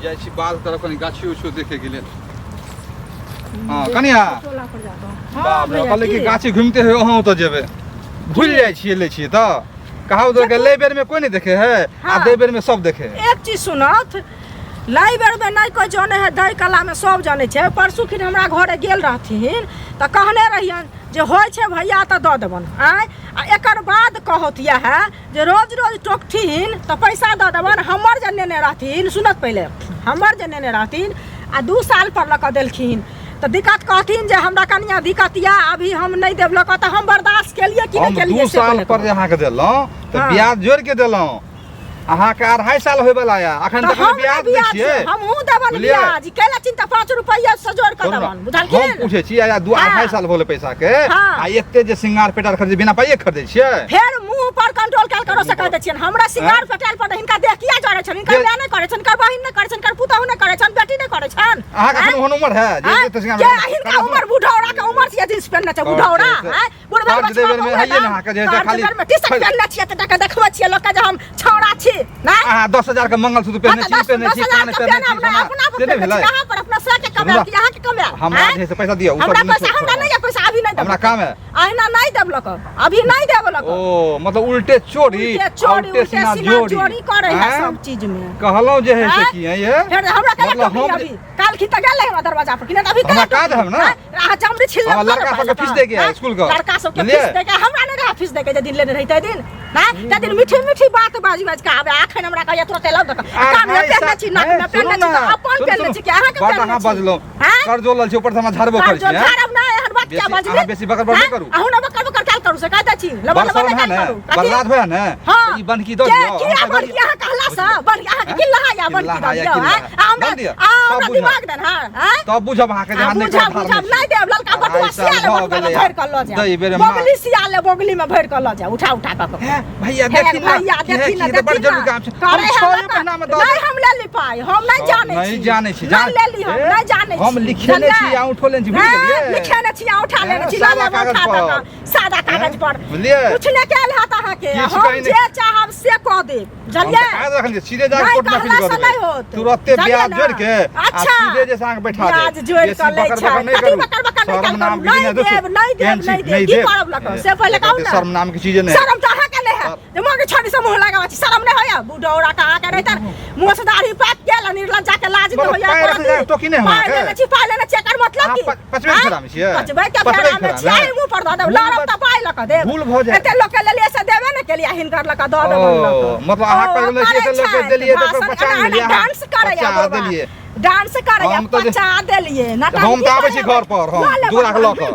जाइ छी बाध तरफ कनि गाछी उछियो देखैके लेल। हँ कनिया, टोला पर जाता हूँ। हाँ, बाप रे, भैया, कहलै कि की? गाछी घुमिते हुए अहाँ ओतऽ जेबै, भूलि जाइ छियै, लै छियै तऽ कहाउ के लै बेरमे कोइ नहि देखे है आ दै बेरमे सब देखे है। एक चीज सुनत, लै बेरमे नहि कोइ जानै है, दै कलामे सब जानै छै। परसू खिन हमरा घरे गेल रहथिन तऽ कहने रहियनि जे होइ छै भैया तऽ दऽ देबनि। आँय, आ एकर बाद कहत इएह जे रोज रोज टोकथिन तऽ पैसा दऽ देबनि। हमर जे नेने रहथिन, सुनत पहिले, हमर जे नेने रहथिन आ 2 साल पर लऽ कऽ देलखिन तऽ दिक्कत कहथिन जे हमरा कनिया दिक्कत यऽ, अभी हम नहि देब लऽ कऽ, तऽ हम बर्दाश्त केलियै कि नहि हम केलियै 2 से साल पहिले पर जे कहू। अहाँके देलहुँ तऽ ब्याज जोड़ि के देलहुँ। अहाँके 2.5 साल होयवला यऽ, अखन तऽ तक हम ब्याज दै ब्याज छियै। हमहूँ देबनि। बुझलियै? ब्याज कैला चिंता, 5 रुपैआ से जोड़ि कऽ सुनू ने, देबनि, हम बुझलखिन? पूछै छी, आया दू 2.5 साल भऽ गेलै पैसा के आ एते जे सिंगार पेटार खरीदै, बिना पाइए खरीदै छियै? फेर मुंह पर कंट्रोल कयल करो से कह दै छियनि। हमरा सिंगार पेटार पर हिनका देह किया जरै छनि? हिनकर माय नहि करै छनि, हिनकर बहिन नहि करै छनि, हिनकर पुतहु नहि करै छनि, बेटी नहि करै छनि? अहाँके आँय? एखन ओहन उमर है जे आँय? एते सिंगार के पेटार हिनका करब? उमर बुढ़ौरा के उमर छियै, जींस पहिनने छै बुढ़ौरा। आँय, बुढ़बा कर्ज बचबा देबै मे के हइए उमर ने अहाँके जे है से कर्ज खाली देबै मे टी-शर्ट पहिनने छियै तऽ टका देखबै छियै लोकके जे हम छौड़ा छी नहि? अहाँ 10,000 के मंगलसूत्र हाँ पहिने तऽ छी, पहिने दस छी, हजार कान के पहिने छी, पहिनब नहि, सोना अपना पर से नहि पहिनने भेलै? छी, कहाँ पर अपना से के कमायल हमरा कि अहाँके कमायल? हमरा आँय? जे है से पैसा दिअ, ओ सब हमरा नहि पैसा छोड़ब। हमरा नहि यऽ पैसा, अभी नहि देब। हमरा काम है। अहिना नहि देब लक, अभी नहि देब लक। ओ मतलब उल्टे चोरी उल्टे आ चोरी, उल्टे उल्टे सीना सीना जोड़ी चोरी करे है आँय? सब चीज में। कहलहुँ जे है से आँय? की है ये? फेर हमरा केना मतलब टोकरी हम अभी काल खी तऽ गेल रहे हमरा दरवाजा पर कि नहि? अभी हमरा केना काज टोकरी? हम ने। आँय? अहाँ चमड़ी छिल हमरा लड़का सबके फीस दैके है स्कूल के। लड़का सबके बुझलियै? फीस दैके, हमरा नहि रहे फीस दैके। जे दिन लेने रही ताहि दिन ना, ताहि दिन मीठी मीठी बात बाजि बाजि के आबे, अखन हमरा कहैया तुरते लाउ दऽ आ कान में भाई पहिरने साहब, छी, नाक हे, में सुनू पहिरने छी ने, तऽ अपन सुनू, पहिरने सुनू। छी कि अहाँके बड पहिरने अहाँ छी? बजलहुँ। आँय? कर्जो लल छी, ऊपर से हमरा झाड़बो करै कर्जो छी, हैं? झाड़ब नहि, एहन बात किया बेसी बजली? अहाँ बेसी बकर बकर नहि आँय? करू। अहूँ ने बकर बकर कैल करू से कहि दै छी, लबा बड़ लबा शर्म नहि है कैल ने, करू। कथी? बर्बाद होय ने। हाँ। तऽ ई बन्हकी दऽ के दियौ, किया हम बन्हकी अहाँ कहला से बन्हकी अहाँके हैं? की लहाया बन्हकी किल्ला दऽ हाया, दियौ? किल्ला आँय? हाया। आ हमरा दऽ दिअ, आ तब हमरा बुझब। दिमाग देन, हाँ, आँय? तब बुझब अहाँके जे आ अहाँ नहि बुझब कोनो धार बुझब नहि नहि छी। देब ललका बटुआ 2.5 सिया साल ले भऽ बटुआ में गेलै। भरि कऽ लऽ जायब, दही बेर माँ। बोगली सिया ले, बोगली में भरि कऽ लऽ जायब उठा उठा कऽ। हे, भैया हे देखी ना, भैया की है, देखी ना, की है, बड़ देखी जरूरी ना। काम छै। हम करे है छए लड़का। महीना में दऽ नहीं देब। हम ले ली पाई, हम नहीं जाने नहीं छी, जाने छी, नहीं जान- ले ली, हम ए, नहीं जाने हम छी। लिखेने बुझलियै? छी आ उठो लेने छी, बुझि हैं, गेलियै? लिखेने छी आ उठा लेने हैं, छी, लऽ सादा लेब कागज उठा पर। दऽ कऽ, सादा कागज पर। बुझलियै? कुछ नहि कयल हैत अहाँके, किछु हम कहि नहि- जे चाहब से कऽ देब, हम बुझलियै? तऽ कागज रखने छी, सीधे जाके नहि कोर्ट में अपील कहला कऽ से देबै। नहि होत। तुरते बुझलियै ब्याज ने? जोड़ि के आ अच्छा। सीधे जे से अहाँके बैठा देब। ब्याज जोड़ि बेसी कऽ लै बकर छै। बकर नहि कथी करू। बकर बकर नहि शर्म करू? नाम के नहि चीज देब, नहि देब, केहन छी? नहि देब। की करब लऽ कऽ? से पहिले कहू ने। शर्म नाम के चीजे नहि। शरम तऽ अहाँके नहि है जे मौगी छोड़ी से मुँह लगाबै छी, शरम नहि होइया? बुढ़ौरा के अहाँके नहि तऽ मुँह से दाढ़ी पाकि गेल आ निर्लज्जा के लाज नहि मतलब होइया। पाइ एको रखने रत्ती। टोकी नहि हमरा पाइ के? लेने छी, पाइ लेने छी, एकर मतलब अहाँ की? पचबै के आँय? फेरामे छियै? पचबै के पचबै के फेरामे छियै, फेरामे? एहि मुँह पर दऽ देब, भूल लड़ब तऽ पाइ लऽ कऽ देब। भूल भऽ जायत। एते लोक के लेलियै से देबे ने केलियै, हिनकर लऽ कऽ दऽ देबनि लऽ ओ, कऽ। मतलब अहाँ ओ, कहै छियै करै एते लोक के छथि। देलियै तऽ भाषण पचा एना गेलियै, एना अहाँ डांस करैया पचा बुढ़बा। देलियै। डांस करैया, हम तऽ जे- पचा देलियै। हम तऽ आबै छी घर पर, हम लऽ लेब 2 लाख लऽ कऽ।